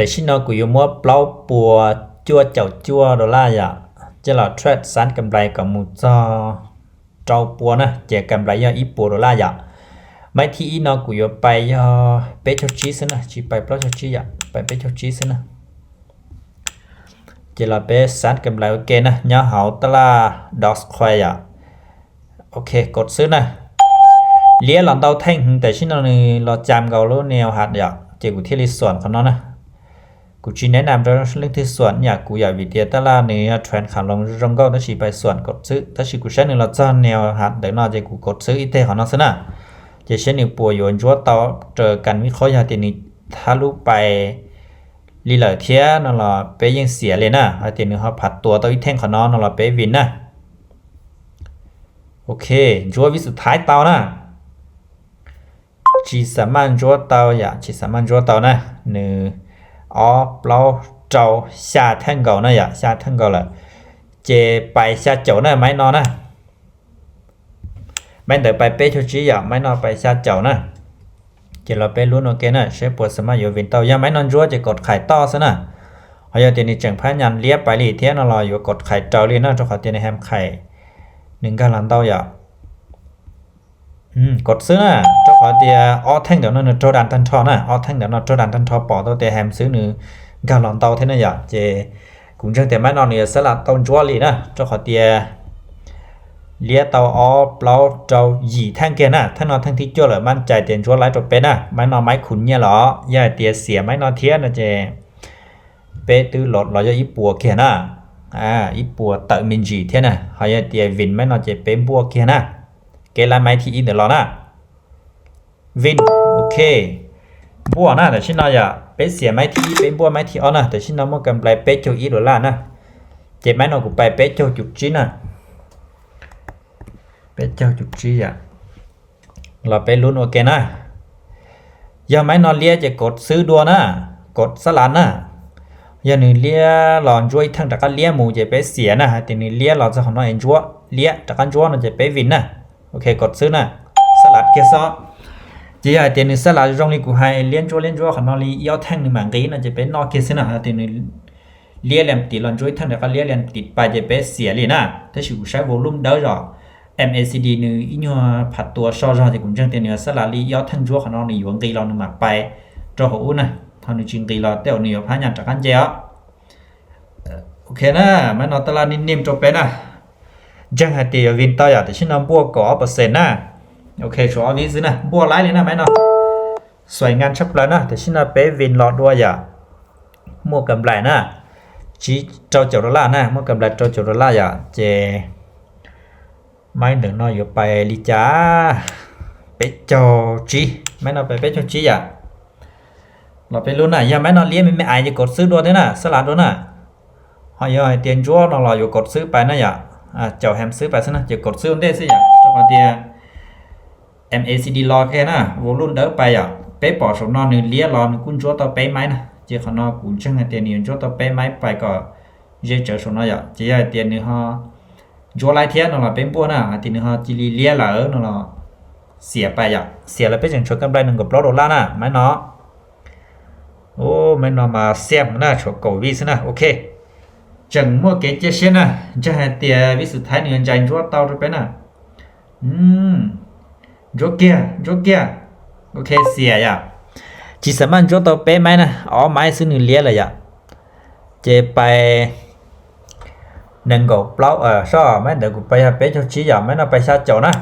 Tam sim no kuv yuav muab plaub puas cuaj caum cuaj dollar yom, coj los trade xab kam nplais kom mus txog rau pua na, ces kam nplais yog ib puas dollar yom. Maiv thib ib no kuv yuav pais yog peb caug tsib xwb na, tsis pais plaub caug tsib yom, pais peb caug tsib xwb na. Ces los peb xab kam nplais ua ke na, nyob hauv tab laj dos qhua yom. Ok, kod xwb na. Liab los ntau theej heev, tam sim no nws los cas nkaus lub neo hat yom, ces kuv thiaj li xuam qhov no na. Kuv tsis nev nam rau leej twg xuam yam kuv yom, vim tias tab laj nws yog trend kham loos zoo nkauj, tab sis pais xuam kod xwb. Tab sis kuv saib nws los txog neo hat ntawm no ces kuv kod xwb ib teg qhov no xwb na. Ces saib nws puas yuav ntsuab tau raws kam vib qhob, yog tias nws thab lub pais li lawm thiab no los peb yeej xiam li na, hos tias nws ho phav tuas tau ib theej qhov no no los peb vin na. Ok, ntsuab vib xu thaib tau na. Tsis xam maj ntsuab tau yom, tsis xam maj ntsuab tau na. Nws ob plaub rau xya theej nkaus na yom, xya theej nkaus lawm. Ces pais xya caum na, maiv no na. Maiv ntawd pais peb caug tsib yom, maiv no pais xya caum na. Ces los peb lub no ke na, saib puas xam maj yuav vin tau. Yog maiv no ntsuab ces kod qhais toj xwb na. Hos yog tias nws tseem phab nyas liab pais li thiab no los yuav kod qhais raws li na, rau qhov tias nws hem qhais nws nkag los ntau yom. Kod xwb na, rau qhov tias ob theej ntawm no nws raug das tag nrho na, ob theej ntawm no raug das tag nrho, pom tau tias hem xwb nws nkag los ntau thiab na yom. Ces kuv ntseeg tias maiv no nws yuav xab las tau ntsuab li na, rau qhov tias liab tau ob plaub rau yim theej kiag na, theej no theej thib cuaj lawm, maj cai tias ntsuab laib rau peb na, maiv no maiv khu nyiaj los. Yog hais tias xiam maiv no thiab no ces peb twb los yog ib puas kiag na, ib puas tawm me ntsis thiab na. Hos yog tias vin maiv no ces peb npuaj kiag na, kev laib maiv thib ib ntawm los na. Vin, ok, npuaj na. Tam sim no yom, peb xiam maiv thib ib, peb npuaj maiv thib ob na. Tam sim no muaj kam nplais peb caug ib dollar na, ces maiv no kuv pais peb caug cum tsib na. Peb caug cum tsib yom, los peb lub ua ke na. Yog maiv no liab ces kod xwb dua na, kod xab las na. Yog nws liab los ntsuab ib theej rov qab liab mus ces peb xiam na, hais tias nws liab los txog qhov no es ntsuab, liab rov qab ntsuab no ces peb vin na. Ok, kod xwb na, xab las kiag xwb. Ces yog hais tias nws xab las zoo li kuv hais, liab ntsuab liab ntsuab qhov no li ib ob theej nws mam nqis no ces peb noj kiag xwb na. Hais tias nws liab liam tim los ntsuab ib theej rov qab liab liam tim pais ces peb xiam li na. Tab sis kuv saib volume dawb zog, MACD nws ib nyuag phav tua so zog ces kuv ntseeg tias nws xab las li ib ob theej ntsuab qhov no nws yuav nqis los nws mam pais rau hauv ub na. Ho nws tsis nqis los tej zaum nws yuav phab nyas rov qab nce os. Ok na, maiv no tab laj nim nim rau peb na. Ntseeg hais tias yuav vin tau yom, tam sim no npuaj kaum ob percent na. Ok, tshuav ob vib xwb na, npuaj laib li na maiv no. Xuaim nkas tshaj plaws na, tam sim no peb vin los dua yom. Muaj kam nplais na, tsib rau caum dollar na, muaj kam nplais rau caum dollar yom, ces maiv ntawm no yuav pais li cas? Peb caug tsib, maiv no pais peb caug tsib yom. Los peb lub na, yog maiv no liab me me ais ces kod xwb dua thiab na, xab las dua na. Ho yog hais tias ntsuab no los yuav kod xwb pais na yom, caum hem xwb pais xwb na, ces kod xwb ua ntej xwb yom, rau qhov tias MACD los kiag na, volume dawb pais yom. Peb pom saum no nws liab los nws kuj ntsuab tau peb maiv na, ces qhov no kuv ntseeg hais tias nws yuav ntsuab tau peb maiv pais kom ze tsawv saum no yom. Ces yog hais tias nws ho ntsuab laib thiab no los peb npuaj na, hais tias nws ho cia li liab lawm no los xiam pais yom, xiam lawm peb tseem tshuav kam nplais nees nkaum plaub dollar na, maiv no. Maiv no mas xiam na, tshuav kaum vib xwb na, ok. Tseem muaj kev cia siab na, ntseeg hais tias vib xu thaib nws yuav ntsais ntsuab tau rau peb na. Ntsuab kiag, ntsuab kiag. Ok, xiam yom. Tsis xam maj ntsuab tau peb maiv na, ob maiv xwb nws liab lawm yom. Ces pais nees nkaum plaub, soj maiv ntawd kuv pais yog peb caug tsib yom, maiv no pais xya caum na.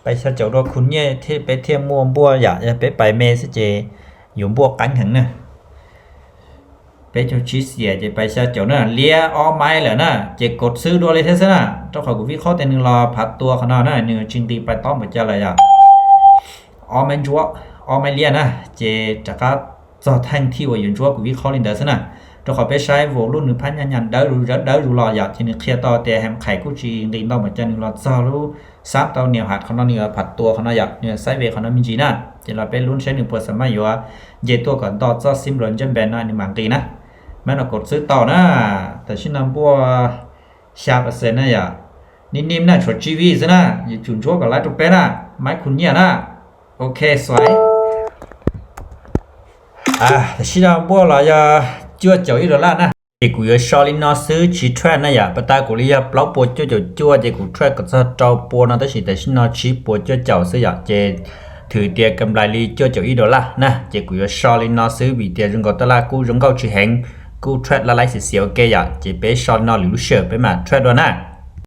Pais xya caum dua khu nyiaj thiab peb thiaj muaj npuaj yom, yog peb pais me xwb ces yuav npuaj qeeb heev na. Peb caug tsib xiam ces pais xya caum na, liab ob maiv lawm na, ces kod xwb dua li thiab xwb na, rau qhov kuv vib qhob tias nws los phav tua qhov no na, nws tsis nqis pais tob npaum cas lawm yom. Ob maiv ntsuab, ob maiv liab na, ces rov qab txog theej thij uas yuav ntsuab kuv vib qhob li ntawd xwb na. Rau qhov peb saib volume nws phab nyas nyas dawb dawb zus los yom, ces nws qhia tau tias hem qhais kuj tsis nqis ntau npaum cas, nws los txog lub xab tau niam hat qhov no nws yuav phav tua qhov no yom, nws yuav xaiv ve qhov no me ntsis na. Ces los peb lub saib nws puas xam maj yuav nce tuaj kom nto txoj xib nplas ntsej npe no nws mam nqis na. Maiv no kod xwb tau na, tam sim no npuaj xya percent na yom. Nim nim na, tshuav tsib vib xwb na, yuav tsum ntsuab kom laib rau peb na, maiv khu nyiaj na. Ok, xuaim. Tam sim no npuaj los yog cuaj caum ib dollar na. Ces kuv yuav so li no xwb tsis trade na yom. Pas tas kuv li yog plaub puas cuaj caum cuaj ces kuv trade kom txog rau pua no, tab sis tam sim no tsib puas cuaj caum xwb yom. Ces thwm tias kam nplais li cuaj caum ib dollar na, ces kuv yuav so li no xwb vim tias zoo nkaus taj laj kuj zoo nkauj tsis heev, kuj trade laj laib xiav xiav ua ke yom. Ces peb so li no lwm lub sij hawm peb mam trade dua na.